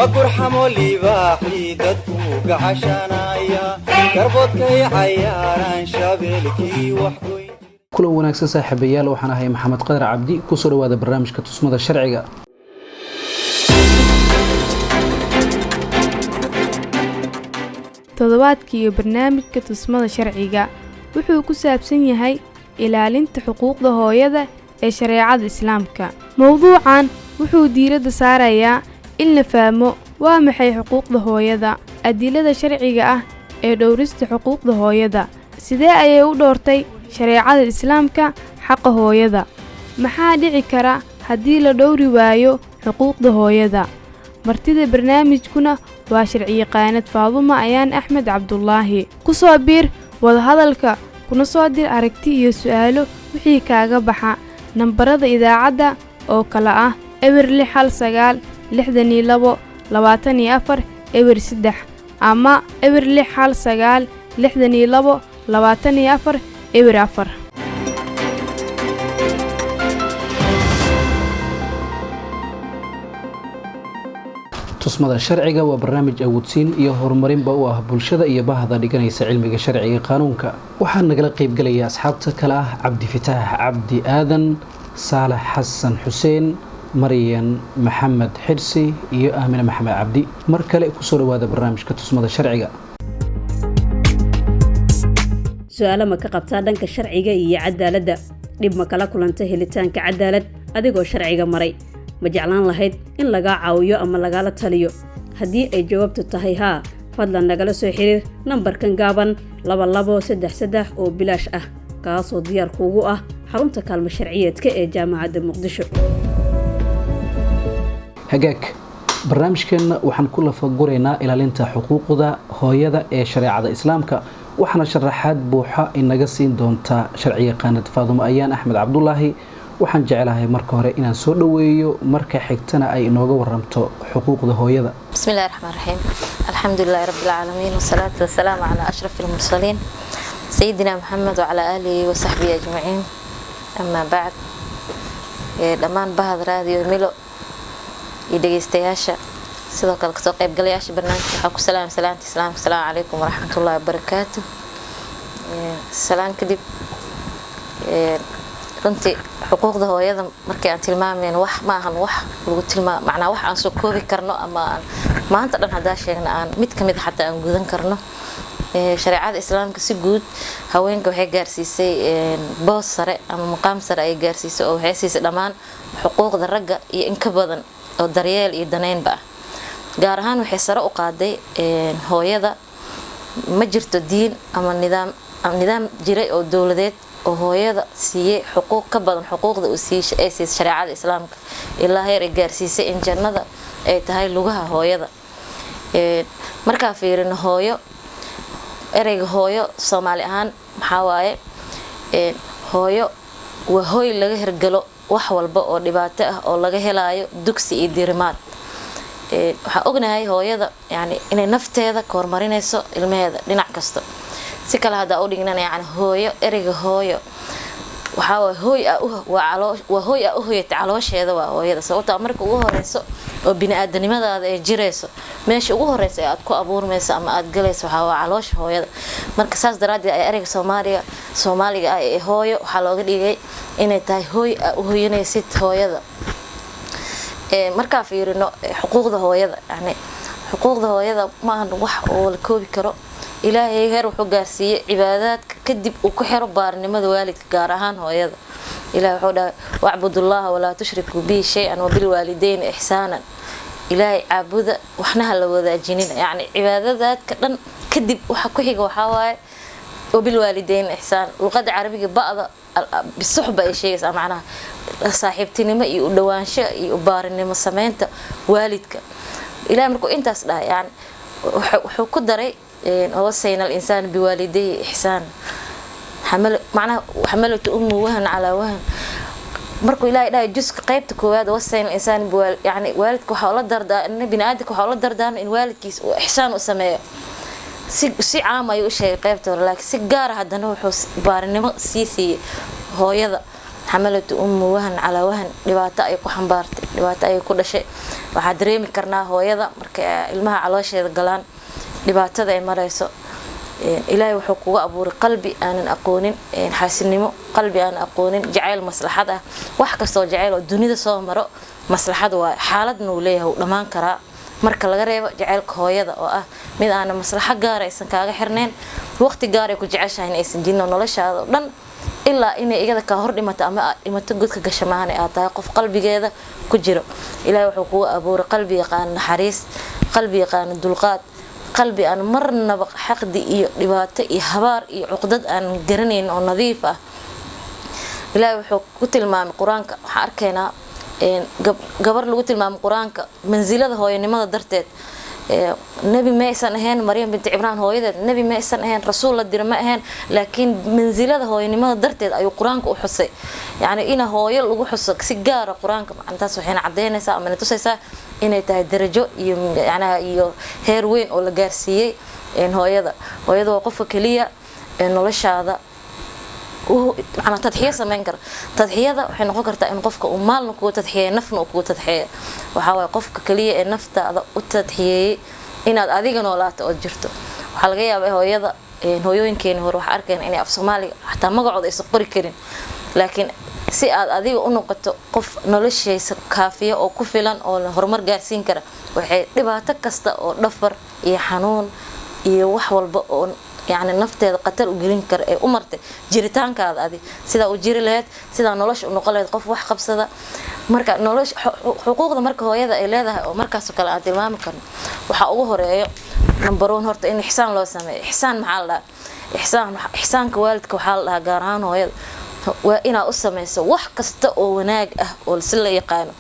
Ma gurxamo libaaxii dadku gacashanaya, garboodkay cayaaraan shabeelkii wax. Kulan wanaagsan, saaxiibayaal. Waxaan ahay Maxamed Qadar Cabdi. Kusoo dhawaada barnaamijka Tusmada Sharciga. Toddobaadka iyo barnaamijka Tusmada Sharciga wuxuu ku saabsan yahay ilaalinta xuquuqda hooyada ee shareecada Islaamka. Mowduucan wuxuu diiradda saarayaa in la fahmo waa maxay xuquuqda hooyada, adilada sharciga ah ee dhowrista xuquuqda hooyada, sidee ayay u dhowrtay shareecada Islaamka xaqa hooyada, maxaa dhici kara haddii la dhowri waayo xuquuqda hooyada. Martida barnaamijkuna waa sharciyaqaanad Faadumo Ayaan Axmed Cabdulaahi. Ku soo biir wadahadalka, kuna soo dir aragti iyo su'aalo wixii kaaga baxa nambarada idaacadda oo kale ah 0619 62 24 03 ama 0619 62 24 04. Tusmada Sharciga waa barnaamij awoodsiin iyo horumarinba u ah bulshada iyo bahda dhiganaysa cilmiga sharciga, qaanuunka. Waxaa nagala qaybgalaya asxaabta kale ah Cabdifataax Cabdi Aadan, Saalax Xasan Xuseen, Maryan Maxamed Xirsi iyo Aamine Maxamed Cabdi. Mar kale kusoo dhawaada barnaamijka Tusmada Sharciga. Su-aalo ma ka qabtaa dhanka sharciga iyo cadaaladda? Dhib ma kala kulanta helitaanka cadaalad adigoo sharciga maray? Ma jeclaan lahayd in lagaa caawiyo ama lagala taliyo? Haddii ay jawaabtu tahay haa, fadlan nagala soo xiriir nambarkan gaaban 2233 oo bilaash ah, kaasoo diyaar kuugu ah xarunta kaalmo sharciyeedka ee Jaamacadda Muqdisho. Hagaag, barnaamijkeenna waxaan ku lafaguraynaa ilaalinta xuquuqda hooyada ee shareecada Islaamka, waxaana sharaxaad buuxa inaga siin doontaa sharciyaqaanad Faadumo Ayaan Axmed Cabdulaahi. Waxaan jeclahay marka hore inaan soo dhoweeyo, marka xigtana ay inooga waramto xuquuqda hooyada. بسم الله الرحمن الرحيم، الحمد لله رب العالمين، والصلاة والسلام على أشرف المرسلين سيدنا محمد وعلى آله وصحبه أجمعين، أما بعد. Dhammaan bahad Raadiyo Milo iyo dhegeystayaasha, sidoo kale kasoo qaybgalayaasha barnaamijka, waxaa ku salaam salaanta Islaamka: asalaamu calaykum waraxmatullahi wabarakaatu. Salaan kadib, runtii xuquuqda hooyada markii aan tilmaamayno, wax ma ahan wax lagu tilmaam, macnaa wax aan soo koobi karno ama aan maanta dhan haddaa sheegna aan mid kamid a xataa aan gudan karno. Shareecada Islaamka si guud haweenka waxay gaarsiisay boos sare ama maqaam sare ayay gaarsiisay, oo waxay siisay dhammaan xuquuqda ragga iyo in ka badan oo daryeel iyo daneynba ah. Gaar ahaan waxay sare u qaaday hooyada. Ma jirto diin ama nidaam jiray oo dowladeed oo hooyada siiyey xuquuq ka badan xuquuqda uu siiyey ay siisay shareecada Islaamka, ilaa heer ay gaarsiisay in jannada ay tahay lugaha hooyada. Markaa fiirino hooyo, ereyga hooyo Soomaali ahaan maxaa waaye? Hooyo waa hooy laga hergalo wax walba oo dhibaato ah oo laga helaayo dugsi iyo diirimaad. Waxaan ognahay hooyada yani inay nafteeda ka horumarinayso ilmaheeda dhinac kasta. Si kale haddaa u dhignana, yani hooyo, ereyga hooyo waxaa waay hooy aa waa caloo, waa hooy aa u hoyatay caloosheeda, waa hooyada. Sababtaa marka ugu horeyso oo bini-aadanimadaada ay jirayso, meesha ugu horeysa ee aad ku abuurmayso ama aad galayso waxaa waa caloosha hooyada. Marka saas daraadeed ayaa ereyga Soomaaliga ah ee hooyo waxaa looga dhigay inay tahay hooy aa u hoyanaysid hooyada. Markaa fiirino xuquuqda hooyada, yani xuquuqda hooyada maahan wax oo la koobi karo. Ilaahay heer wuxuu gaarsiiyey cibaadaadka kadib uu ku xiro baarnimada waalidka, gaar ahaan hooyada. Ilahay wuxuu dhahay: "Wacbudullaha walaa tushrikuu bihi shay-an wabilwaalideyni ixsaanan." Ilaahay caabuda, waxna ha la wadaajinina. Yacni cibaadadaadka dhan kadib waxa ku xiga waxaa waaye wabilwaalideyni ixsaan. Luqada Carabiga ba'da bisuxba ay sheegaysaa macnaha saaxiibtinimo iyo u dhawaansho iyo u baarinimo sameynta waalidka. Ilahay markuu intaas dhahay, yani wuxuu ku daray: "Wasayna alinsaana biwaalidayhi ixsaan", macnaha "xamalatu ummu wahan calaa wahan". Markuu Ilaahay dhahay juska qaybta koowaad "wasayna alinsaana biwaal", yani waalidka waxaa ula dardaa, bini aadamka waxaa ula dardaarma in waalidkiisa uu ixsaan u sameeyo. Si caam ayuu u sheegay qaybta hore, laakiin si gaara haddana wuxuu baarinimo sii siiyey hooyada. Xamalatu ummu wahan calaa wahan, dhibaato ay ku xambaartay, dhibaato ay ku dhashay. Waxaa dareemi karnaa hooyada marka ilmaha caloosheeda galaan dhibaatada ay marayso. Ilaahay wuxuu kuga abuuray qalbi aanan aqoonin xaasinimo, qalbi aanan aqoonin jacayl maslaxad ah. Wax kastoo jacayl oo dunida soo maro maslaxad waaye, xaaladna uu leeyahay, wuu dhammaan karaa, marka laga reebo jacaylka hooyada oo ah mid aanan maslaxo gaara aysan kaaga xirnayn, waqti gaar ay ku jeceshahay aysan jirin, oo noloshaada oo dhan ilaa inay iyada kaa hor dhimato ama aad dhimato godka gasho maahane aad tahay qof qalbigeeda ku jiro. Ilaahay wuxuu kugu abuuray qalbi yaqaana naxariis, qalbi yaqaana dulqaad, qalbi aan marnaba xaqdi iyo dhibaato iyo habaar iyo cuqdad aan garanayn oo nadiif ah. Ilaahay wuxuu ku tilmaamay Qur-aanka, waxaan arkaynaa gabar lagu tilmaamay Qur-aanka mansilada hooyanimada darteed. Nebi ma aysan ahayn Maryam binti Cimraan hooyadeed, nebi ma aysan ahayn, rasuul la dira ma ahayn, laakiin mansilada hooyanimada darteed ayuu Qur-aanka u xusay. Yacni ina hooyo lagu xuso si gaara Qur-aanka, taas waxayna cadeynaysaa ama na tusaysaa inay tahay darajo iyo macnaha iyo heer weyn oo la gaarsiiyey hooyada. Hooyada waa qofka keliya ee noloshaada macnaa tadxiyo sameyn kara. Tadxiyada waxay noqon kartaa in qofka uu maalna kugu tadxiyeeyo, nafna uu kugu tadxiyeeyo. Waxaa waaye qofka keliya ee naftaada u tadxiyeeyey inaad adiga noolaato ood jirto. Waxaa laga yaabaa hooyada, hooyooyinkeeni hore waxaa arkayna inay af Soomaaliga xataa magacooda aysan qori karin, laakiin si aad adiga u noqoto qof noloshiisa kaafiya oo ku filan oo horumar gaarsiin kara, waxay dhibaato kasta oo dhafar iyo xanuun iyo wax walba oo yacni nafteeda khatar u gelin kara ee u martay jiritaankaada, adi sidaa u jiri lahayd, sidaa nolosha u noqon lahayd qof wax qabsada. Marka nolosha xuquuqda marka hooyada ay leedahay oo markaasoo kale aan tilmaami karno, waxaa ugu horeeyo number one horta in ixsaan loo sameeyo. Ixsaan maxaa la dhahaa? Ixsaan, ixsaanka waalidka waxaa la dhahaa, gaar ahaan hooyada, waa inaad u sameyso wax kasta oo wanaag ah oo si la yaqaano,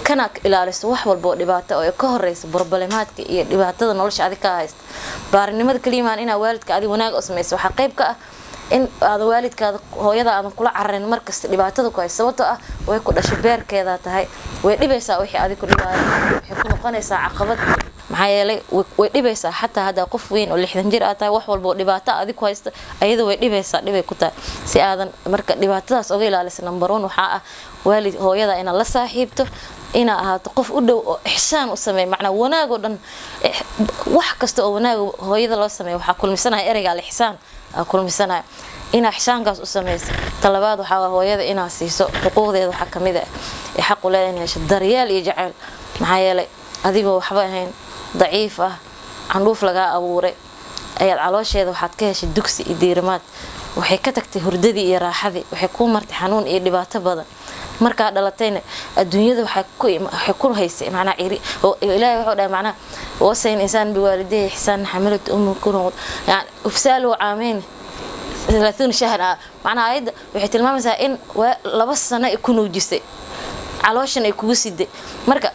kana ilaaliso wax walba oo dhibaato oo ka horeysa problemaadka iyo dhibaatada nolosha adig ka haysta. Baarinimada kaliya maan inaa waalidka adig wanaag u sameyso, waxaa qayb ka ah in aada waalidkaada hooyada aadan kula cararin markasta dhibaatada ku haysa, sababtoo ah way ku dhashay, beerkeedaa tahay, way dhibaysaa wixii adig ku dhibaayo, waxay ku noqonaysaa caqabad. Maxaa yeelay way dhibaysaa xataa haddaa qof weyn oo 60 jir aad tahay, wax walba oo dhibaato adig ku haysta ayada way dhibaysaa, dhibay ku tahay. Si aadan marka dhibaatadaas oga ilaalisa, number one waxaa ah waalid hooyada inaad la saaxiibto, inaa ahaato qof u dhow oo ixsaan u sameeya, macnaa wanaag oo dhan. Wax kasta oo wanaag hooyada loo sameeyo waxaa kulmisanaya ereyga al-ixsaan aa kulmisanaya, inaa ixsaankaas u sameyso. Talabaad waxaa waa hooyada inaa siiso xuquuqdeeda. Waxaa kamid ah ee xaq u leedahay inay hesho daryeel iyo jacayl. Maxaa yeelay adigoo waxba ahayn, daciif ah, candhuuf lagaa abuuray, ayaad caloosheeda waxaad ka heshay dugsi iyo diirimaad. Waxay ka tagtay hurdadii iyo raaxadii, waxay kuu martay xanuun iyo dhibaato badan. Markaa dhalatayna adduunyada waxay ku haysay macnaa ciri. Ilaahay wuxuu dhahay macnaa wasayn insaan biwaalidayhi ixsaan xamalat ummu kurhan yani ufsaalu caameyn 30 shahr. Macnaa ayadda waxay tilmaamaysaa in 2 sano ay ku nuujisay, calooshan ay kugu siday. Marka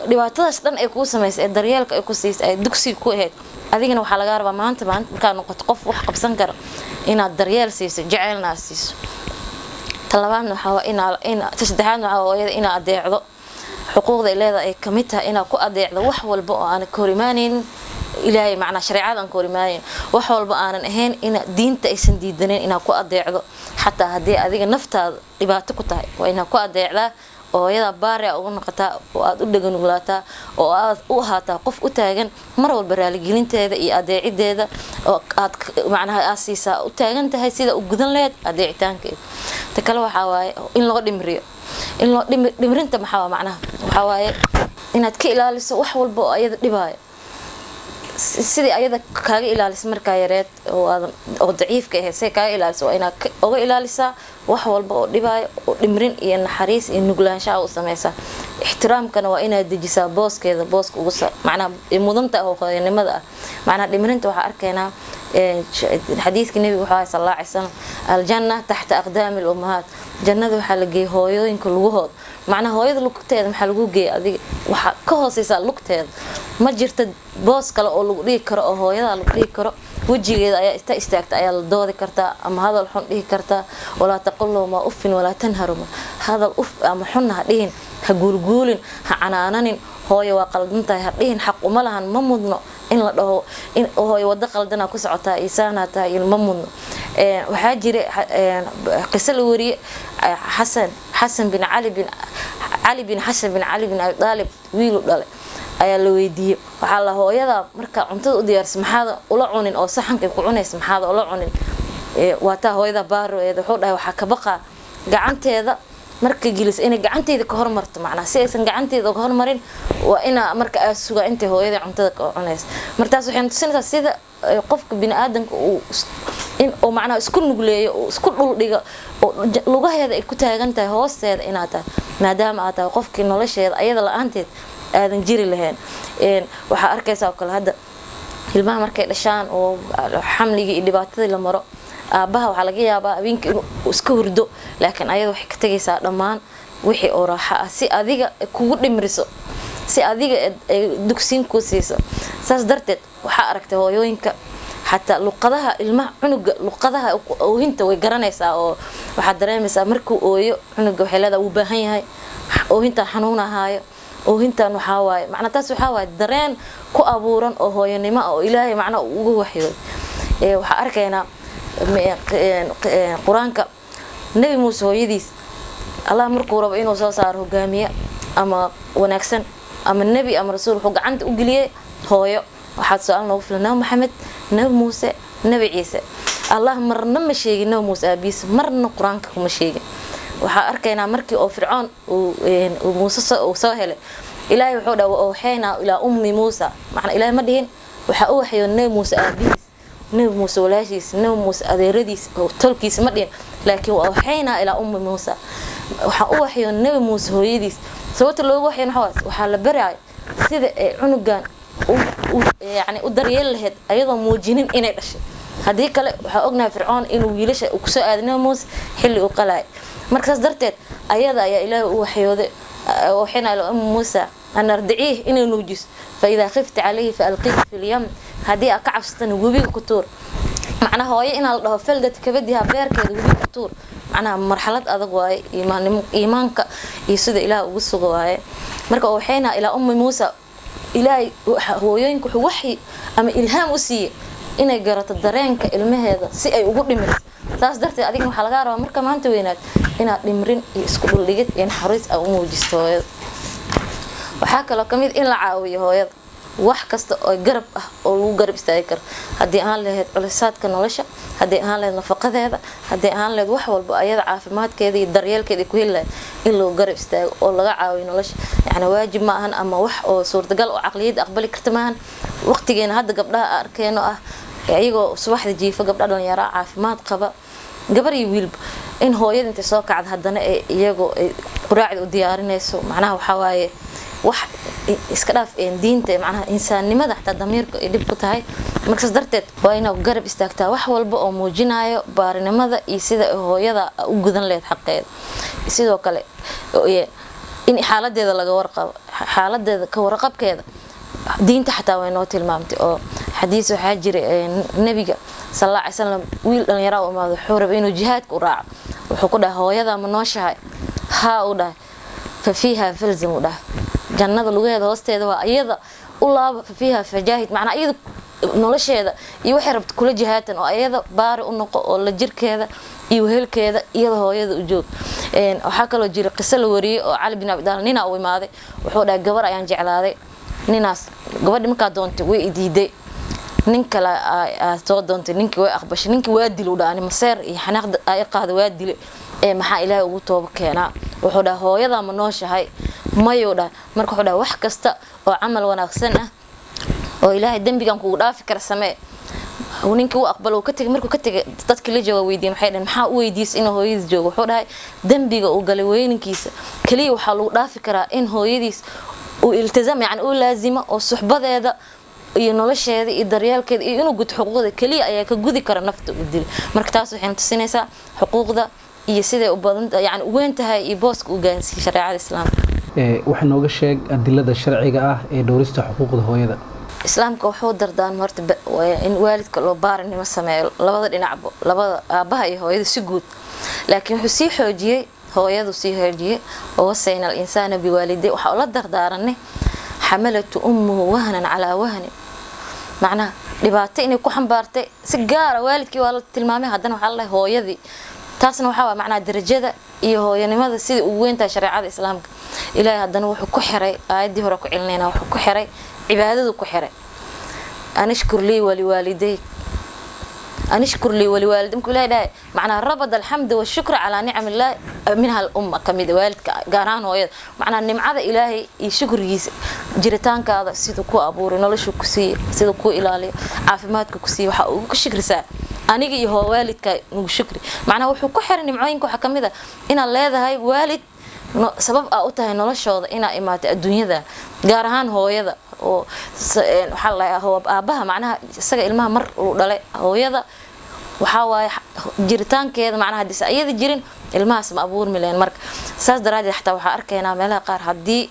dhibaatadaas dhan ay kugu samaysay ee daryeelka ay ku siisay ay dugsiga ku ahayd, adigana waxaa lagaa rabaa maanta markaa noqoto qof wax qabsan kara inaad daryeel siiso, jaceylna aad siiso. Talabaadna waxaa waa inaa in ta saddexaadna waxaa hooyada inaa adeecdo. Xuquuqda ay leedahay ay kamid tahay inaad ku adeecdo wax walba oo aanan ka hor imaanaynin Ilaahay, macnaa shareecada aan ka hor imaanayn, wax walba aanan ahayn ina diinta aysan diidaneyn inaad ku adeecdo. Xataa haddii adiga naftaada dhibaato ku tahay, waa inaad ku adeecdaa oo hooyada baari a ugu noqotaa oo aad u dhaganuglaataa oo aad u ahaataa qof u taagan mar walba raaligelinteeda iyo adeecideeda, oo aad macnaha aad siisaa u taagan tahay sida u gudan lahayd adeecitaankeeda. Ta kale waxaa waaye in loo dhimriyo. In loo dhimrinta maxaa waa? Macnaha waxaa waaye inaad ka ilaaliso wax walba oo ayada dhibaayo, sidii ayada kaaga ilaalisa markaa yareed oo aadan oo daciifka ahayd say kaaga ilaalisa, waa inaad oga ilaalisaa wax walba oo dhibaayo, oo dhimrin iyo naxariis iyo nuglaanshaha u sameysaa. Ixtiraamkana waa inaad dejisaa booskeeda, booska ugu macnaha mudanta ah oo hooyanimada ah. Macnaha dhimrinta waxaa arkaynaa xadiidka nebiga wuxuu ahay sal alla alay salam: aljanna taxta aqdaami lummahaat. Jannada waxaa la geeyey hooyooyinka lugahood. Macnaha hooyada lugteeda maxaa lagu geeyey? Adiga waxaa ka hooseysaa lugteeda, ma jirta boos kale oo lagu dhigi karo oo hooyada lagu dhigi karo. Wejigeeda ayaa ista istaagta ayaa la doodi kartaa ama hadal xun dhihi kartaa. Walaa taqul lahumaa uffin walaa tanharuma, hadal uf ama xunna ha dhihin, ha guulguulin, ha canaananin. Hooyo waa qaldan tahay ha dhihin, xaq uma lahan, ma mudno in la dhaho in hooyo wado qaldanaa ku socotaa, isaanaa tahay, ma mudno. Waxaa jira qiso la wariyey, Xasan bin Cali bin Cali bin Xasan bin Cali bin Abi Daalib, wiilu dhalay ayaa la weydiiyey. Waxaa la hooyada markaa cuntada u diyaarsa maxaada ula cunin oo saxanka ku cunaysa maxaada ula cunin? Waa taa hooyada baaroeeda. Wuxuu dhahay, waxaa ka baqaa gacanteeda marka gelisa inay gacanteeda ka hormarto. Macnaha, si aysan gacanteeda ka hormarin waa inaa marka aa sugaa intay hooyada cuntada ka cunaysa. Martaas waxay tusinaysaa sida qofka bini-aadanka uu in uu macnaha isku nugleeyo oo isku dhul dhigo oo lugaheeda ay ku taagan tahay hoosteeda inaad tahay, maadaama aad tahay qofkii nolosheeda ayada la-aanteed aadan jiri lahayn. Waxaa arkaysaa oo kale hadda ilmaha markay dhashaan oo xamligii iyo dhibaatadii la maro, aabbaha waxaa laga yaabaa habeenkii inuu iska hurdo, laakiin ayada waxay ka tegaysaa dhammaan wixii oo raaxo ah si adiga kugu dhimriso, si adiga ay dugsiin kuu siiso. Saas darteed waxaa aragtay hooyooyinka xataa luqadaha ilmaha cunuga, luqadaha oohinta way garanaysaa, oo waxaad dareemaysaa markuu ooyo cunuga waxay leedahay wuu baahan yahay, oohintaan xanuun ahaayo, oohintan waxaa waaye macnaa. Taas waxaa waaye dareen ku abuuran oo hooyanimo ah oo Ilaahay macnaa uu ugu waxyooday. Waxaa arkaynaa Qur-aanka Nebi Muuse hooyadiis. Allah markuu rabo inuu soo saaro hogaamiye ama wanaagsan ama nebi ama rasuul, wuxuu gacanta u geliyey hooyo. Waxaad su-aal noogu filan Nabi Maxamed, Nabi Muuse, Nabi Ciise. Allah marna ma sheegin Nabi Muuse aabihiis, marna Qur-aanka kuma sheegin. Waxaa arkaynaa markii oo Fircoon uu Muuse uu soo helay, Ilaahay wuxuu dhaha wa awxaynaa ilaa ummi Muusa. Macnaa, Ilaahay ma dhihin waxaa u waxyoon Nabi Muuse aabihiis, Nabi Muuse walaashiis, Nabi Muuse adeeradiis oo tolkiisa, ma dhihin, laakiin wa awxaynaa ilaa ummi Muusa, waxaa u waxyoon Nabi Muuse hooyadiis. Sababta loogu waxyoon waxaa waaye, waxaa la baraya sida ay cunugan yani u daryeel lahayd ayadoo muujinin inay dhashay. Haddii kale waxaa ognahay Fircoon inuu wiilasha uu kusoo aaday Nabi Muuse xilli uu qalaayay. Marka saas darteed ayada ayaa Ilaahay u waxyooday, waxayna ila ummi Muusa an ardiciih, inay nuujiso, fa idaa khifta calayhi fa alqihi fi lyam, haddii aad ka cabsatana webiga ku tuur. Macnaha, hooyo inaa la dhaho faldad kabadiha beerkeeda webiga ku tuur, macnaha marxalad adag waaye, iimaannimo, iimaanka iyo sida Ilaah ugu sugo waaye. Marka waxayna ilaa ummi Muusa, Ilaahay hooyooyinka wuxuu waxyi ama ilhaam u siiyey inay garato dareenka ilmaheeda si ay ugu dhimriso. Saas darteed adigana waxaa lagaa rabaa marka maanta weynaad inaad dhimrin iyo isku dhuldhigid iyo naxariis aa u muujisto hooyada. Waxaa kaloo kamid in la caawiyo hooyada wax kasta oo garab ah oo lagu garab istaagi karo, haddii ahaan lahayd culisaadka nolosha, haddii ahaan lahayd nafaqadeeda, haddii ahaan lahayd wax walba ayada caafimaadkeeda iyo daryeelkeeda ay ku heli lahayd, in lagu garab istaago oo laga caawiyo nolosha. Yani waajib ma ahan ama wax oo suurtagal oo caqliyadda aqbali karta maahan waqtigeena hadda gabdhaha arkeeno ah iyagoo subaxda jiifa, gabdha dhalinyaro caafimaad qaba, gabar iyo wiilba, in hooyada intay soo kacda haddana ay iyagoo ay quraacda u diyaarinayso. Macnaha waxaa waaye wax iska dhaaf diinta, macnaha insaannimada xataa damiirka ay dhib ku tahay. Marka saas darteed waa inaad garab istaagtaa wax walba oo muujinayo baarinimada iyo sida ay hooyada u gudan lahayd xaqeeda. Sidoo kale in xaaladeeda laga warqabo, xaaladeeda ka warqabkeeda diinta xataa way noo tilmaamtay, oo xadiis waxaa jira Nabiga sal alla alay salam wiil dhalinyaro u imaado, wuxuu rabay inuu jihaadka u raaco. Wuxuu ku dhahay, hooyada ma nooshahay? Haa, uu dhahay. Fa fiiha falzam, uu dhahay, jannada lugaheeda hoosteeda waa iyada, u laaba. Fa fiiha fajaahid, macnaa iyada nolosheeda iyo waxay rabta kula jihaatan, oo ayada baari u noqo oo la jirkeeda iyo wehelkeeda iyada hooyada u joog. Waxaa kaloo jira qiso la wariyey oo Cali bin Abi Daalib ninaa u imaaday. Wuxuu dhahay, gabar ayaan jeclaaday, ninaas gabadhi markaa doontay way i diiday, nin kale aa soo doontay, ninkii way aqbashay, ninkii waa dilay, u dhaha maseer iyo xanaaq aa i qaada, waa dilay, ee maxaa Ilaahay ugu tooba keenaa? Wuxuu dhahay, hooyadaa ma nooshahay? Mayuu dhahay. Marka wuxuu dhahay, wax kasta oo camal wanaagsan ah oo Ilaahay dembigan kugu dhaafi kara samee. Ninkii u aqbal, uu ka tegay. Markuu ka tegay, dadkii la jooga weydiin, waxay dhaheen, maxaa u weydiisay inuu hooyadiis joogo? Wuxuu dhahay, dembiga uu galay weyninkiisa kaliya waxaa lagu dhaafi karaa in hooyadiis uu iltizam, yani uu laazimo oo suxbadeeda iyo nolosheeda iyo daryeelkeeda iyo inuu guto xuquuqda kaliya ayaa ka gudi kara nafta uu dilay. Marka taas waxayna tusinaysaa xuquuqda iyo siday u badan, yani u weyn tahay iyo booska uu gaarsiiyey shareecada Islaamka. Waxaa nooga sheeg adilada sharciga ah ee dhowrista xuquuqda hooyada. Islaamka wuxuu dardaarmay horta in waalidka loo baarinimo sameeyo labada dhinacba, labada aabaha iyo hooyada si guud, laakiin wuxuu sii xoojiyey hooyadu, sii xoojiyey wawasayna al-insaana biwaalidey, waxaa ula dardaaranay xamalatu ummuhu wahnan calaa wahnin. Macnaha dhibaato inay ku xambaartay si gaara waalidkii waa la tilmaamay, haddana waxaa la dhahay hooyadii. Taasna waxaa waa macnaha darajada iyo hooyanimada sidai ugu weyn tahay shareecada Islaamka. Ilaahay haddana wuxuu ku xiray aayaddii hore ku celinayna, wuxuu ku xiray cibaadadu ku xiray: "Anishkur lii waliwaalidayk, anishkur lii waliwaalid." Markuu Ilaahay dhahay, macnaha rabada alxamda washukra calaa nicam illaah minha alumma kamid ah waalidka, gaar ahaan hooyada. Macnaha nimcada Ilaahay iyo shukrigiisa, jiritaankaada, siduu ku abuuray, noloshuu ku siiyey, siduu ku ilaaliyo, caafimaadka ku siiyey, waxaa ugu shukrisaa aniga iyo hoo waalidka nugu shukri. Macnaha wuxuu ku xiray nimcooyinka waxaa kamid ah inaad leedahay waalid sabab aa u tahay noloshooda inaa imaatay adduunyada, gaar ahaan hooyada oo waxaa la dhahaa aabaha macnaha isaga ilmaha mar uu dhalay, hooyada waxaa waaye jiritaankeeda, macnaha haddii iyada jirin ilmahaas ma abuurmi lahayn. Marka saas daraadeed xataa waxaa arkaynaa meelaha qaar haddii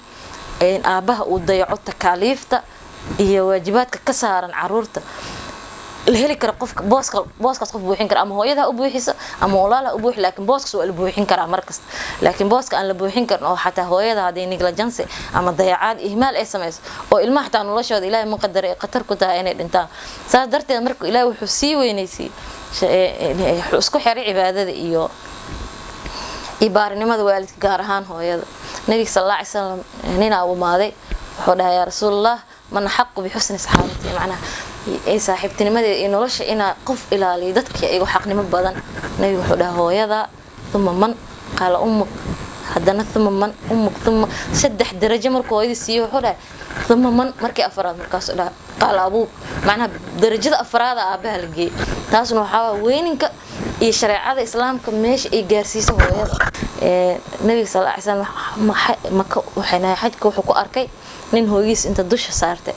aabaha uu dayaco takaaliifta iyo waajibaadka ka saaran caruurta, la heli kara qofka booska, booskaas qof buuxin kara, ama hooyada ha u buuxiso ama walaal ha u buuxi, laakiin booskaas waa la buuxin karaa markasta. Laakiin booska aan la buuxin karin oo xataa hooyada hadday negligence ama dayacaad, ihmaal ay samayso oo ilmaha xataa noloshooda Ilaahay ma qadaray ay khatar ku tahay inay dhintaan. Saas darteed marka Ilaahay wuxuu sii weynaysiiyey, wuxuu isku xiray cibaadada iyo baarinimada waalidka, gaar ahaan hooyada. Nabiga sal alla alay salam ninaa u imaaday, wuxuu dhahay: "Yaa Rasuulallah, man axaqu bixusni saxaabati?" Macnaha saaxiibtinimadeeda iyo nolosha inaa qof ilaaliyo dadka igu xaqnimo badan. Nabiga wuxuu dhahay: "Hooyada." "Uma man?" Qaala: "Ummuk." Haddana: "Uma man?" "Ummuk." Uma saddex darajo markuu hooyadii siiyo, wuxuu dhahay: "Uma man?" Markii afraad markaasuu dhahay: "Qaala: abuuk." Macnaha darajada afraada aabaha la geeyey. Taasna waxaa waa weyninka iyo shareecada Islaamka meesha ay gaarsiiso hooyada. Nabiga sal alla alay slam Maka waxay xajka wuxuu ku arkay nin hooyadiis inta dusha saartay,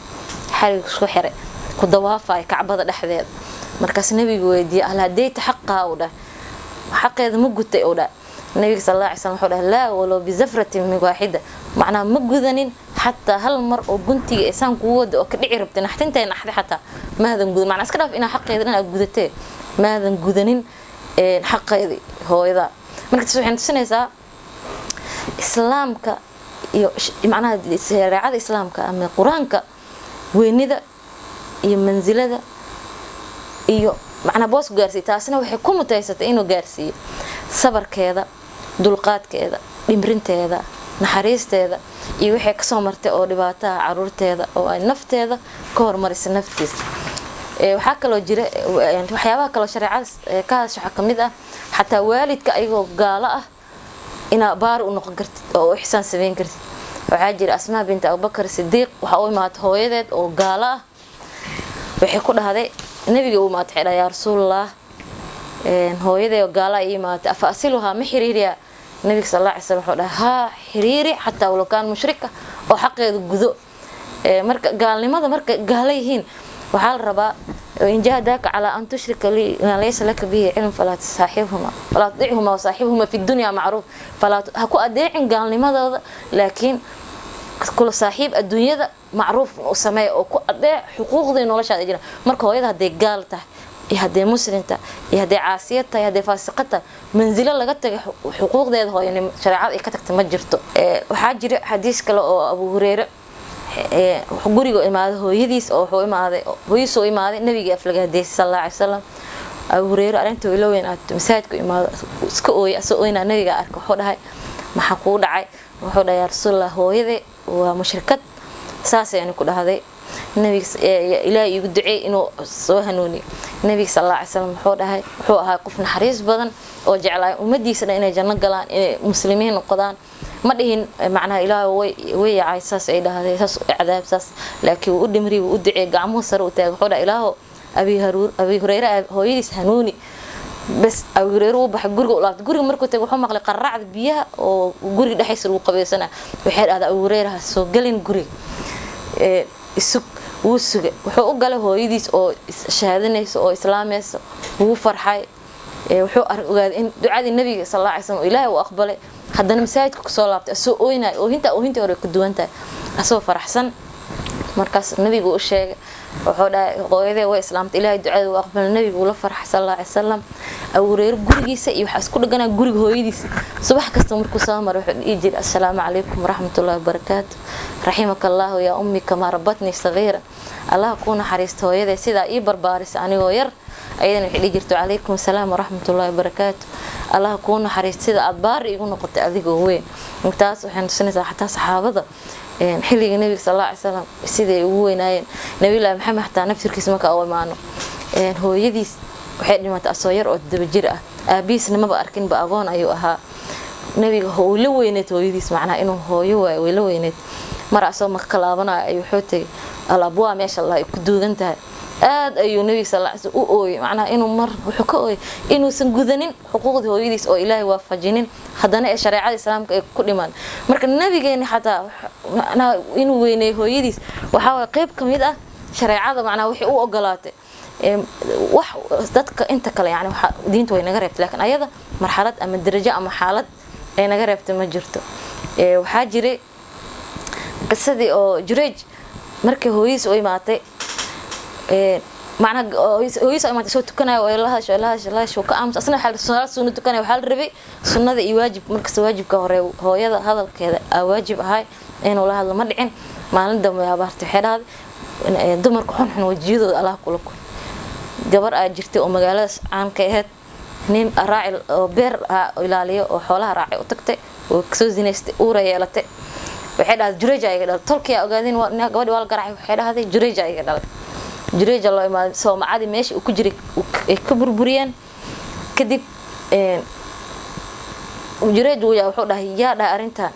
xarig isku xiray, ku dawaafaya Kacbada dhexdeeda. Markaas nabigu weydiiyey: "Hal hadayta xaqaa?" Uu dhahay: "Xaqeeda ma gutay?" Uu dhahay. Nabiga sal alla alay slam wuxuu dhahay: "Laa, walow bizafratin min waaxida." Macnaha ma gudanin xataa hal mar oo guntiga ee saan kugu wada oo ka dhici rabtay, naxtintay naxday xataa maadan gudan. Macnaa iska dhaaf inaa xaqeeda dhan aad gudatee, maadan gudanin xaqeedii hooyada. Marka taas waxay tusinaysaa Islaamka iyo macnaha shareecada Islaamka ama Qur-aanka weynida iyo mansilada iyo macnaha boosku gaarsiiye. Taasina waxay ku mutaysatay inuu gaarsiiyo sabarkeeda, dulqaadkeeda, dhimrinteeda, naxariisteeda iyo waxay kasoo martay oo dhibaataha caruurteeda oo ay nafteeda ka hormarisay naftiisa. Waxaa kaloo jira waxyaabaha kaloo shareecada ka hadasha, waxaa kamid ah xataa waalidka ayagoo gaalo ah inaa baari u noqon kartid oo u ixsaan sameyn kartid. Waxaa jira Asmaa binta Abubakar Sidiiq, waxaa u imaatay hooyadeed oo gaalo ah. Waxay ku dhahday nabiga u imaatay, waxay dhahay: "Yaa Rasuulallah, hooyaday oo gaala ii imaatay, afa asiluhaa, ma xiriiriyaa?" Nabiga sal alla alay slam wuxuu dhahay: "Haa, xiriiri, xataa walow kaan mushrika, oo xaqeeda gudo." Marka gaalnimada, marka gaalo yihiin, waxaa la rabaa: "In jahadaaka calaa an tushrika li maa laysa laka bihi cilm falaa tusaaxibhuma, falaa tudicihuma, wasaaxibhuma fi dunya macruuf." Falaa ha ku adeecin gaalnimadooda, laakiin kula saaxiib adduunyada, macruuf u sameeya oo ku adeec xuquuqdii noloshaada jira. Marka hooyada hadday gaal tahay iyo hadday muslim tahay iyo hadday caasiyad tahay, hadday faasiqad tahay, manzilo laga tagay xuquuqdeeda hooyanimo shareecada ay ka tagtay ma jirto. Waxaa jira xadiis kale oo Abu Hureyre wuxuu guriga imaaday hooyadiis oo wuxuu imaaday hooyadiis oo imaaday nabiga aflagaadeysay sal alla alay wasalam. Abu Hureyre arrinta ila weyn aad masaajidku imaado, iska ooyay, asoo ooynaa nabiga arka. Wuxuu dhahay: "Maxaa kugu dhacay?" Wuxuu dhahay: "Yaa Rasuulallah, hooyaday waa mushrikad, saasay ani ku dhahday, nabiga Ilaahay iigu duceey inuu soo hanuuniyo." Nabiga sal alla alay slam wuxuu dhahay, wuxuu ahaa qof naxariis badan oo jeclaay ummadiisa dhan inay janno galaan, inay muslimiin noqdaan. Ma dhihin macnaha Ilaah way yacay, saas ay dhahday, saas cadaab saas, laakiin wuu u dhimri, wuu u duceeyey, gacmuhu sare u taagay. Wuxuu dhahay: "Ilaahow, Abi Haruur, Abi Hureyre hooyadiis hanuuni." Bas, Abi Hureyre wuu baxay, guriga u laabtay. Guriga markuu tagay wuxuu maqlay qaracda biyaha oo guriga dhexdiisa lagu qabeysana. Waxay dhahday: "Abi Hureyre, ha soo gelin guriga, isug." Wuu sugay, wuxuu u galay hooyadiis oo shahaadanaysa oo islaamaysa. Wuu farxay. Wuxuu ogaaday in ducadii nabiga sal alla alay slam Ilaahay uu aqbalay. Haddana masaajidka kusoo laabtay asoo ooynaya, oohinta oohintii hore ka duwan tahay, asoo faraxsan. Markaas nabigu u sheegay, wuxuu dhahay: "Hooyadee way islaamtay, Ilaahay ducada uu aqbalay." Nabigu ula farxay sal alla alay wasalam. Abu Hureyre gurigiisa iyo waxaa isku dhaganaa guriga hooyadiisa. Subax kasta markuu soo maro wuxuu dhihi jiray: "Assalaamu calaykum waraxmatullahi wabarakaatu, raximaka allahu yaa ummi kamaa rabatnii sagiira." Allah kuu naxariisto hooyaday sidaa ii barbaarisa anigoo yar. Ayadana waxay dhihi jirtay, calaykum asalaam waraxmatullaahi wabarakaatu, Allah kuu naxariisto sida aad baari igu noqotay adigoo weyn. Taas waxay tusinaysaa xataa saxaabada xilliga Nabiga sal alla alay salam siday ugu weynaayeen Nabiyullaahi Maxamed. Xataa naftirkiisa marka u imaano, hooyadiis waxay dhimatay asoo yar oo 7 jir ah, aabihiisna maba arkinba, agoon ayuu ahaa. Nabiga uu la weyneyd hooyadiis, macnaha inuu hooyo waayo way la weyneyd. Mar asoo Maka ka laabanayo ayuu wuxuu tegay Alabwaa, meesha Allah ay ku duugan tahay. Aad ayuu Nabiga sal alla u ooyey, macnaha inuu mar wuxuu ka ooyey inuusan gudanin xuquuqdii hooyadiis oo Ilaahay waafajinin, haddana ee shareecada Islaamka ay ku dhimaan. Marka nabigeeni xataa macnaha inuu weyneeyo hooyadiis waxaa waye qayb ka mid ah shareecada, macnaha waxay u ogolaatay wax dadka inta kale, yani waxa diinta way naga reebtay, laakiin ayada marxalad ama darajo ama xaalad ay naga reebtay ma jirto. Waxaa jiray qisadii oo Jureej markii hooyadiis u imaatay, macnaha hooyadiis u imaatay soo tukanayo oo la hadasho, la hadasho, la hadasho, ka aamus. Asna waxaa salaad sunna tukanaya, waxaa la rabay sunnada iyo waajib markasta waajibka hore hooyada hadalkeeda aa waajib ahay inuu la hadlo. Ma dhicin. Maalin dambe abaartay, waxay dhahday, dumarka xunxun wajiyadooda Allah kula kun. Gabar aa jirtay oo magaaladaas caanka ahayd, nin raaci oo beer ilaaliyo oo xoolaha raacay u tagtay oo kasoo zinaystay, uura yeelatay. Waxay dhahday, Jureja iga dhalay. Tolkiyaa ogaadeen, gabadhi waa la garaacay. Waxay dhahday, Jureja iga dhalay. Jureja loo imaaday, soomacadii meesha uu ku jiray ay ka burburiyeen. Kadib Jureej wuxuu dhahay, yaa dhahay arrintan?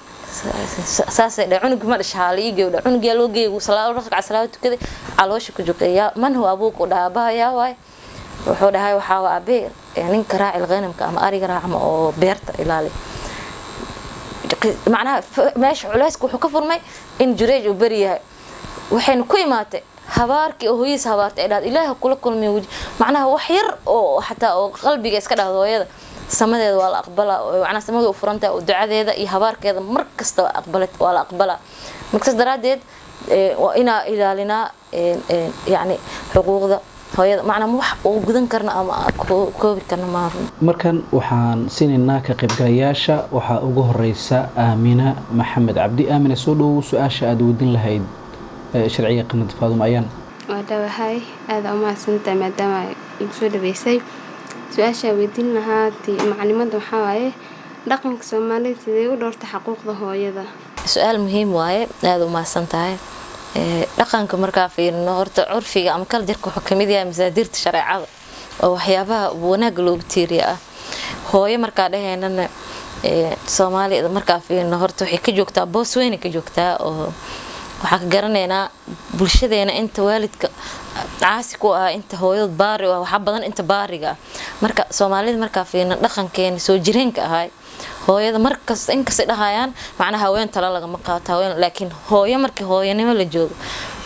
Saasay dhahay, cunugii ma dhasha, haa la ii geeyo. Dhahay, cunugaa loo geeyay, salaad rakac salaad tukaday, caloosha ku joogtay. Yaa man huwa abuuka? U dhahay, aabaha yaa waay? Wuxuu dhahay, waxaa waa aabbe ninka raaci ghanamka ama ariga raacma oo beerta ilaali. Macnaha meesha culayska wuxuu ka furmay in Jureej uu beri yahay, waxayna ku imaatay habaarkii oo hooyadiis habaartay ay dhahday, Ilaaha kula kulmay weji. Macnaha wax yar oo xataa oo qalbiga iska dhahdo hooyada, samadeeda waa la aqbalaa, oo macnaha samada u furantahay oo ducadeeda iyo habaarkeeda mar kasta waa aqbalay, waa la aqbalaa. Marka saas daraaddeed waa inaa ilaalinaa yacni xuquuqda hooyada, macnaa wax uu gudan karna ama koobi karna maaha. Markan waxaan siinaynaa ka qaybgalayaasha. Waxaa ugu horeysa Aamina Maxamed Cabdi. Aamina, soo dhowow, su-aasha aada weydiin lahayd sharciga qanad Faaduma Ayaan. Waa dhawahay, aada u mahadsantahay maadaama igu soo dhaweysay. Su-aashaa weydiin lahaa maclimada waxaa waaye, dhaqanka Soomaalida sidee u dhowrta xaquuqda hooyada? Su-aal muhiim waaye, aada u mahadsan tahay. Dhaqanka markaa fiirino, horta curfiga ama culture-ka wuxuu kamid yahay masaadirta shareecada oo waxyaabaha wanaagga loogu tiiriya ah. Hooyo markaa dhahaynana, Soomaalida markaa fiirino, horta waxay ka joogtaa boos weyn ka joogtaa, oo waxaan ka garanaynaa bulshadeena inta waalidka caasi ku ah, inta hooyad baari ah, waxaa badan inta baariga ah. Marka Soomaalida markaa fiirino, dhaqankeena soo jireenka ahay, hooyada markasta inkastay dhahayaan macnaha haween tala lagama qaato haween, laakiin hooyo markii hooyanimo la joogo,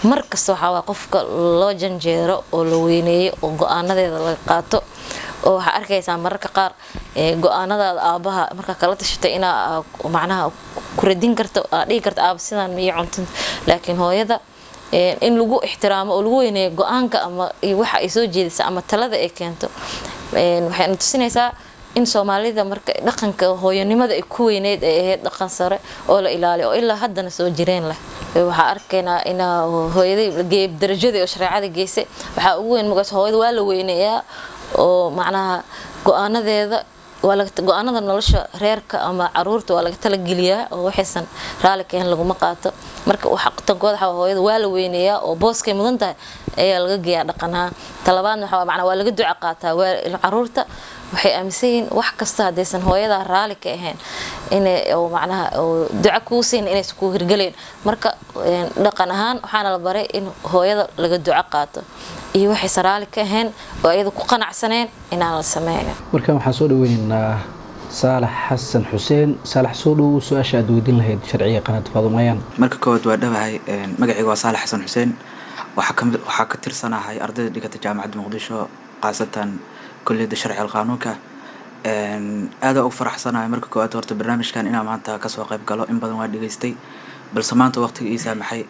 markasta waxaa waa qofka loo janjeero oo la weyneeyo oo go-aanadeeda laga qaato. Oo waxaa arkaysaa mararka qaar go-aanadaada aabaha markaa kala tashatay inaa macnaha ku radin karto, aa dhihi karto, aaba sidaan ma ii cuntin, laakiin hooyada in lagu ixtiraamo oo lagu weyneeyo go-aanka ama iyo waxa ay soo jeedisa ama talada ay keento. Waxayna tusinaysaa in Soomaalida marka dhaqanka hooyanimada ay ku weyneyd ay ahayd dhaqan sare oo la ilaaliyo oo ilaa haddana soo jireen leh. Waxaa arkaynaa inaa hooyaday geeb darajadii oo shareecada geysay waxaa ugu weyn magaas hooyada waa la weyneeyaa, oo macnaha go-aanadeeda waa laga, go-aanada nolosha reerka ama caruurta waa laga talageliyaa, oo waxaysan raali ka ahayn laguma qaato. Marka waxa tankooda waxaa hooyada waa la weyneeyaa oo booskay mudan tahay ayaa laga geeyaa dhaqanaha. Talabaadna waxaa macnaa waa laga duca qaataa. Waa caruurta waxay aaminsan yihiin wax kasta haddaysan hooyadaa raali ka ahayn inay oo macnaha oo duca kuu siin inaysan kuu hirgelayn. Marka dhaqan ahaan waxaana la baray in hooyada laga duco qaato iyo waxaysan raali ka ahayn oo iyada ku qanacsaneen inaan la sameynin. Markan waxaan soo dhaweyneynaa Saalax Xasan Xuseen. Saalax, soo dhowow, su-aasha aad weydiin lahayd sharciga qanad Faadum Ayaan. Marka koowaad waa dhawahay, magacayga waa Saalax Xasan Xuseen. Waxaa ka tirsanahay ardayda dhigata Jaamacadda Muqdisho, khaasatan kulliyadda sharciga qaanuunka. Aada ugu faraxsanahay marka koowaad horta barnaamijkan inaan maanta kasoo qayb galo. In badan waa dhegaystay, balse maanta waqtiga ii saamaxay.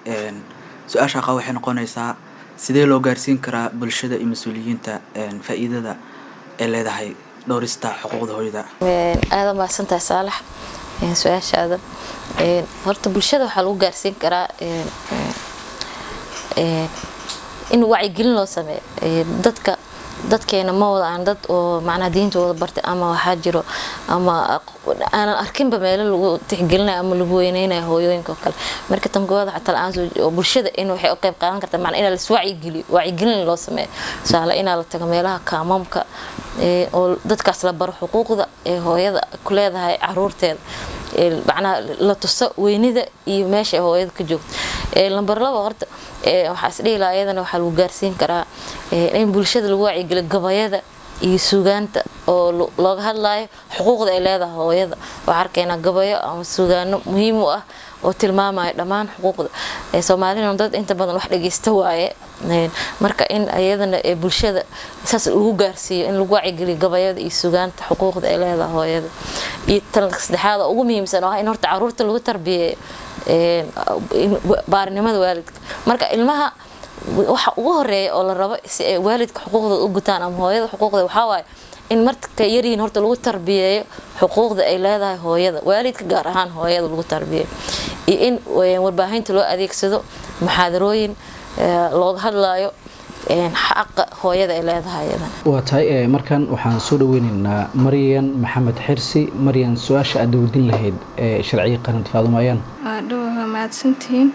Su-aasha qaba waxay noqonaysaa, sidee loo gaarsiin karaa bulshada iyo mas-uuliyiinta faa'iidada ay leedahay dhowrista xuquuqda hooyada? Aada mahadsantahay Saalax su-aashaada. Horta bulshada waxaa lagu gaarsiin karaa In wacyigelin loo sameeyo dadka. Dadkeena ma wada aan dad oo macnaha diintooda bartay, ama waxaa jiro ama aanan arkinba meelo lagu tixgelinayo ama lagu weyneynayo hooyooyinka oo kale. Marka tan koowaad xataa la-aan oo bulshada in waxay u qayb qaadan kartaa macnaa inaa laswacyigeliyo, wacyigelin loo sameeyo. Tusaale, inaa la tago meelaha kaamamka oo dadkaas la baro xuquuqda ee hooyada ku leedahay caruurteeda, macnaha la tuso weynida iyo meesha ay hooyada ka joogto. Lambar 2, horta waxaa is dhihi lahaa iyadana waxaa lagu gaarsiin karaa in bulshada lagu wacyigeliyo gabayada iyo suugaanta oo looga hadlayo xuquuqda ay leedahay hooyada. Waxaa arkaynaa gabayo ama suugaano muhiim u ah oo tilmaamaya dhammaan xuquuqda. Soomaalina dad inta badan wax dhageysta waaye. Marka in iyadana bulshada saas lagu gaarsiiyo, in lagu wacyigeliyo gabayada iyo suugaanta xuquuqda ay leedahay hooyada. Iyo tan saddexaad oo ugu muhiimsan oo ah in horta caruurta lagu tarbiyeeyo baarinimada waalidka. Marka ilmaha waxa ugu horeeya oo la rabo si ay waalidka xuquuqdooda u gutaan ama hooyada xuquuqda waxaa waaye in marka yaryihiin horta lagu tarbiyeeyo xuquuqda ay leedahay hooyada, waalidka gaar ahaan hooyada lagu tarbiyeeyo, iyo in warbaahinta loo adeegsado muxaadarooyin looga hadlayo xaqa hooyada ay leedahay iyadana. Waa tahay. Markan waxaan soo dhaweyneynaa Maryan Maxamed Xirsi. Maryan, su-aasha aad weydiin lahayd ee sharciga qaran Faadumo Ayaan. Waa dhow, waa mahadsantihiin.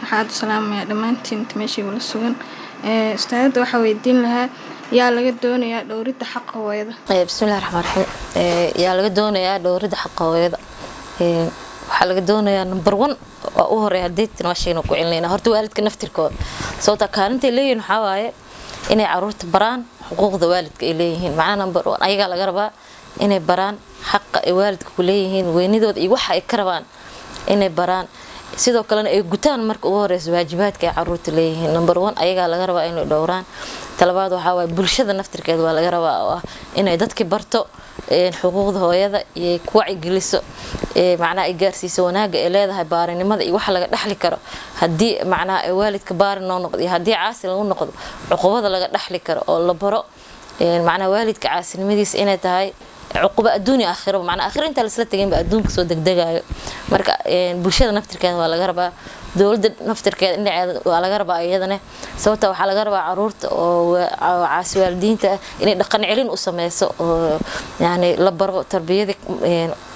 Waxaad u salaamayaa dhammaantiin inta meesha igula sugan. Ustaadada waxaa weydiin lahaa, yaa laga doonayaa dhowridda xaqa hooyada? Bismillahi raxmaan raxiim. Yaa laga doonayaa dhowridda xaqa hooyada? Waxaa laga doonayaa number one waa u horeeya, hadeetan waa sheegna ku celinayna, horta waalidka naftirkooda, sababta kaalintay leeyihiin waxaa waaye inay caruurta baraan xuquuqda waalidka ay leeyihiin. Macnaha number one ayagaa laga rabaa inay baraan xaqa ay waalidka ku leeyihiin, weynidooda iyo waxa ay ka rabaan inay baraan, sidoo kalena ay gutaan marka ugu horeysa waajibaadka ay caruurta leeyihiin. Number one ayagaa laga rabaa inay dhowraan. Talabaad waxaa waaye bulshada naftirkeeda waa laga rabaa, oo ah inay dadki barto xuquuqda hooyada iyo ku wacyigeliso, macnaha ay gaarsiiso wanaagga ay leedahay baarinimada iyo waxa laga dhaxli karo haddii macnaha ay waalidka baari noo noqdo iyo haddii caasi lagu noqdo cuqubada laga dhaxli karo, oo la baro macnaha waalidka caasinimadiisa inay tahay cuquba adduun iyo aakhiro, macnaha aakhiro inta laisla teginba adduunka soo degdegayo. Marka bulshada naftirkeeda waa laga rabaa, dowladda naftirkeeda dhinaceeda waa laga rabaa iyadana, sababta waxaa laga rabaa caruurta oo caasi waalidiinta ah inay dhaqan celin u sameyso, oo yani la baro tarbiyadii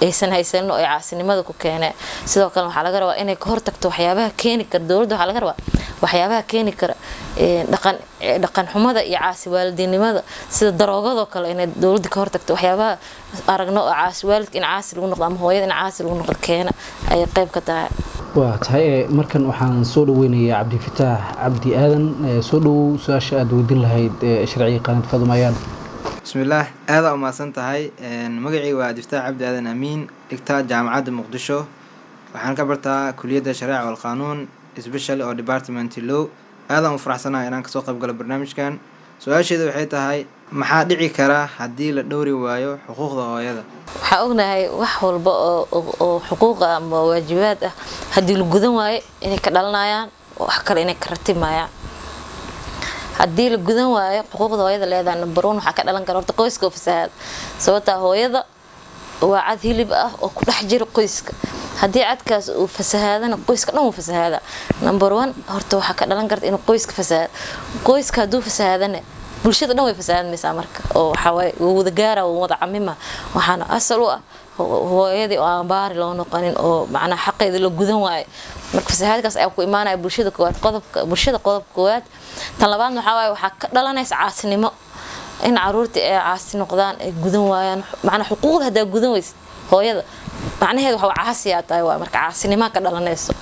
aysan haysanin oo ay caasinimada ku keeneen. Sidoo kale waxaa laga rabaa inay ka hortagto waxyaabaha keeni kara, dowladda waxaa laga rabaa waxyaabaha keeni kara dhaqan xumada iyo caasi waalidiinimada, sida daroogadoo kale, inay dowladda ka hortagto waxyaabaha aragno oo caasi waalidka in caasi lagu noqdo ama hooyada in caasi lagu noqdo keena ayay qayb ka tahay. Waa tahay. Markan waxaan soo dhaweynayaa Cabdifataax Cabdi Aadan. Soo dhowow, su-aasha aad weydiin lahayd sharciga qaranad Faadumo Ayaan. Bismillaah, aada u mahadsan tahay. Magacayga waa Cabdifataax Cabdi Aadan Amiin, dhigta Jaamacadda Muqdisho. Waxaan ka bartaa kuliyadda shareeca walqaanuun, special oo department law. Aadaan u faraxsanahay inaan kasoo qayb galo barnaamijkan. Su-aasheeda waxay tahay, maxaa dhici kara haddii la dhowri waayo xuquuqda hooyada? Waxaa ognahay wax walba oo xuquuq ah ama waajibaad ah haddii la gudan waayo inay ka dhalanayaan wax kale, inay ka ratimayaan. Haddii la gudan waayo xuquuqda hooyada leedahay, number one waxaa ka dhalan kara horta qoyska oo fasahaad, sababtaa hooyada waa cad hilib ah oo ku dhex jira qoyska. Haddii cadkaas uu fasahaadana, qoyska dhan uu fasahaada. Number one horta waxaa ka dhalan karta inuu qoyska fasahaado. Qoyska hadduu fasahaadana, bulshada dhan way fasahaadmaysaa. Marka oo waxaa waaye wuu wada gaara, wuu wada camima. Waxaana asal u ah hooyadii oo aan baari loo noqonin oo macnaha xaqeeda la gudan waayo. Marka fasahaadkaas ayaa ku imaanaya bulshada koowaad, qodobka bulshada qodobka koowaad. Tan labaadna waxaa waaye waxaa ka dhalanaysa caasinimo, in caruurtii ay caasi noqdaan, ay gudan waayaan macnaa xuquuqda. Haddaa gudan weysid hooyada, macnaheedu waxa caasiyaa tahay waa. Marka caasinimaa ka dhalanayso,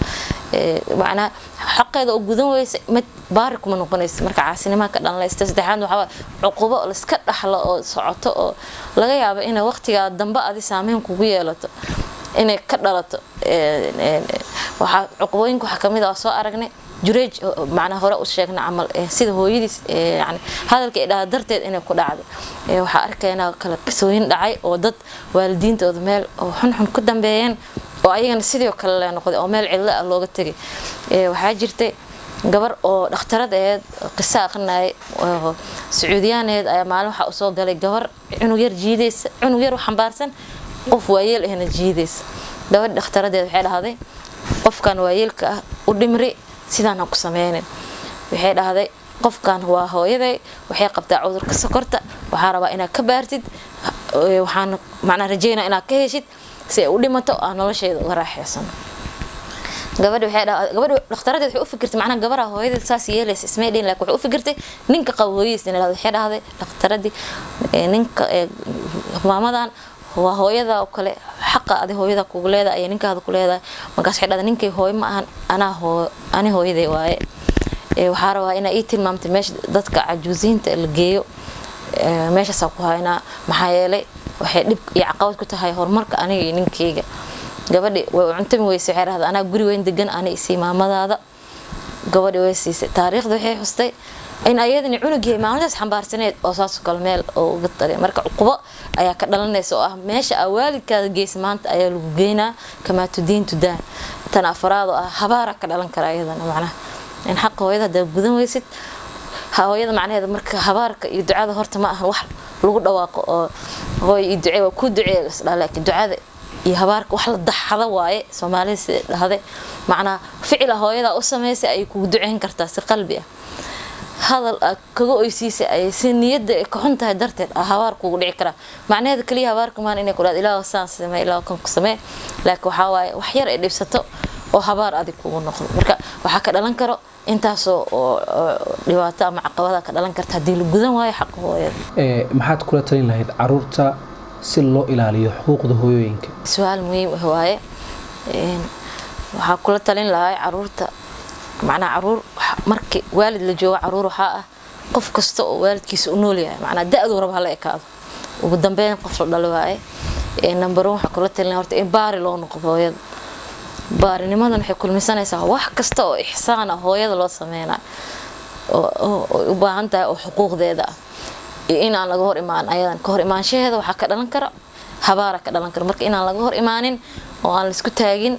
macnaha xaqeeda oo gudan weysa, mid baari kuma noqonaysa, marka caasinimaa ka dhalanaysa. Saddexaad waxaa waaye cuqubo laiska dhaxlo oo socoto oo laga yaabo inay waqtigaa dambe adi saameyn kugu yeelato inay ka dhalato. Waxaa cuqubooyinka waxaa kamid ah oo soo aragnay Jureej, macnaha hore u sheegnay camal, sida hooyadiis yani hadalka ay dhaha darteed inay ku dhacdo. Waxaa arkaynaa kale qisooyin dhacay oo dad waalidiintooda meel oo xunxun ku dambeeyeen oo ayagana sidoo kale le noqday oo meel cidlo ah looga tegay. Waxaa jirtay gabar oo dhakhtarad aheyd, qiso aqrinayay, oo sacuudiyaaneed ayaa maalin waxaa usoo galay gabar cunug yar jiidaysa, cunug yar u xambaarsan, qof waayeel ahna jiidaysa. Gabadh dhakhtaradeed waxay dhahday, qofkan waayeelka ah u dhimri, sidaan ha ku sameynin. Waxay dhahday Qofkan waa hooyaday, waxay qabtaa cudurka sokorta, waxaa rabaa inaad ka baartid, waxaan macnaa rajeynaa inaad ka heshid si ay u dhimato, aan nolosheeda uga raaxeysano. Gabadhi waxay gabadhi dhakhtaraddeed waxay u fikirtay, macnaha gabadha hooyadeed saas yeelaysa ismay dhihin, laakiin waxay u fikirtay ninka qabo hooyadiis inay dhahdo. Waxay dhahday dhakhtaradii, ninka maamadan waa hooyada oo kale, xaqa adi hooyada kugu leedahay ayay ninkaada ku leedahay. Markaas waxay dhahday, ninkay hooyo ma ahan, anaa hoo ani hooyaday waaye. Waxaa rabaa inaa ii tilmaamtay meesha dadka cajuusiinta la geeyo, meeshaasaa ku haynaa, maxaa yeelay waxay dhib iyo caqabad ku tahay horumarka aniga iyo ninkeyga. Gabadhi way u cuntami weysay. Waxay dhahday, anaa guri weyn degan, ani isii maamadaada. Gabadhi way siisay. Taariikhda waxay xustay in ayadani cunugii maalintaas xambaarsaneed oo saas oo kale meel oo uga tagay. Marka cuqubo ayaa ka dhalanaysa oo ah meesha aa waalidkaada geysa maanta ayaa lagu geynaa, kamaa tudiin tudaan. Tan afraad oo ah habaara ka dhalan kara ayadana, macnaha in xaqa hooyada haddaa gudan weysid hooyada, macnaheeda marka habaarka iyo ducada horta ma ahan wax lagu dhawaaqo oo hooyo iyo ducee waa ku ducee lasdhaha, laakiin ducada iyo habaarka wax la daxada waaye. Soomaalida sida dhahday, macnaha ficila hooyada u samaysay ayay kugu duceyn kartaa si qalbi ah, hadal aad kaga oysiisay ayay si niyadda ay ka xun tahay darteed habaar kugu dhici karaa. Macnaheeda kaliya habaarka maan inay ku dhahdo ilaah saan samee, ilaah kan ku samee, laakiin waxaa waaye wax yar ay dhibsato oo habaar adig kugu noqdo. Marka waxaa ka dhalan karo intaasoo oo dhibaato ama caqabada ka dhalan karta haddii la gudan waayo xaqa hooyada. Maxaad kula talin lahayd caruurta si loo ilaaliyo xuquuqda hooyooyinka? Su-aal muhiim ah waaye. Waxaa kula talin lahaa caruurta, macnaha caruur markii waalid la joogo, caruur waxaa ah qof kasta oo waalidkiisa u nool yahay, macnaha da-duu raba hala ekaado, ugu dambeyn qof la dhalo waaye. Number one, waxaa kula talin lahaa horta in baari loo noqdo hooyada. Baarinimadan waxay kulmisanaysaa wax kasta oo ixsaan ah hooyada loo sameynayo oo u baahan tahay oo xuquuqdeeda ah, iyo in aan laga hor imaan ayadan. Ka hor imaanshaheeda waxaa ka dhalan kara habaara ka dhalan kara. Marka inaan laga hor imaanin oo aan laisku taagin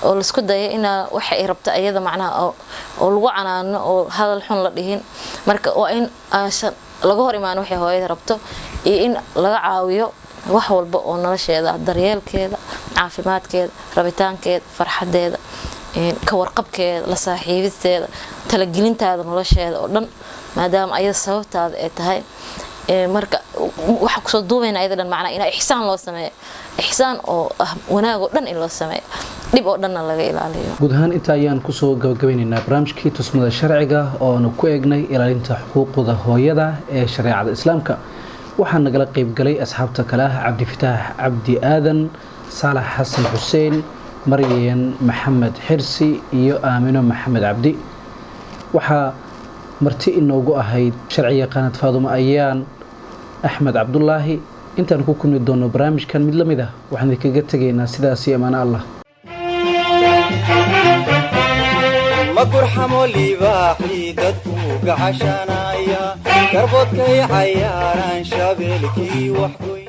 oo laisku dayo inaa waxa ay rabto ayada, macnaha oo lagu canaano oo hadal xun la dhihin. Marka waa in aansan laga hor imaanin waxay hooyada rabto, iyo in laga caawiyo wax walba oo nolosheeda ah, daryeelkeeda, caafimaadkeeda, rabitaankeeda, farxadeeda, ka warqabkeeda, la saaxiibisteeda, talagelintaada nolosheeda oo dhan, maadaama ayada sababtaada ay tahay. Marka waxaa kusoo duubayna ayada dhan, macnaa inaa ixsaan loo sameeyo, ixsaan oo ah wanaag oo dhan in loo sameeyo, dhib oo dhanna laga ilaaliyo. Guud ahaan inta ayaan kusoo gabagabeynaynaa barnaamijkii tusmada sharciga oo aanu ku eegnay ilaalinta xuquuqda hooyada ee shareecada Islaamka. Waxaa nagala qaybgalay asxaabta kale ah Cabdifataax Cabdi Aadan, Saalax Xasan Xuseen, Maryan Maxamed Xirsi iyo Aamino Maxamed Cabdi. Waxaa marti inoogu ahayd sharci yaqaanad Faadumo Ayaan Axmed Cabdulaahi. Intaan ku kulmi doono barnaamijkan mid la mid ah, waxaan idinkaga tegaynaa sidaasi amaano Allah. Ma gurxamo libaaxii dadku gacashanaya, garboodkay cayaaraan shabeelkii wax goy.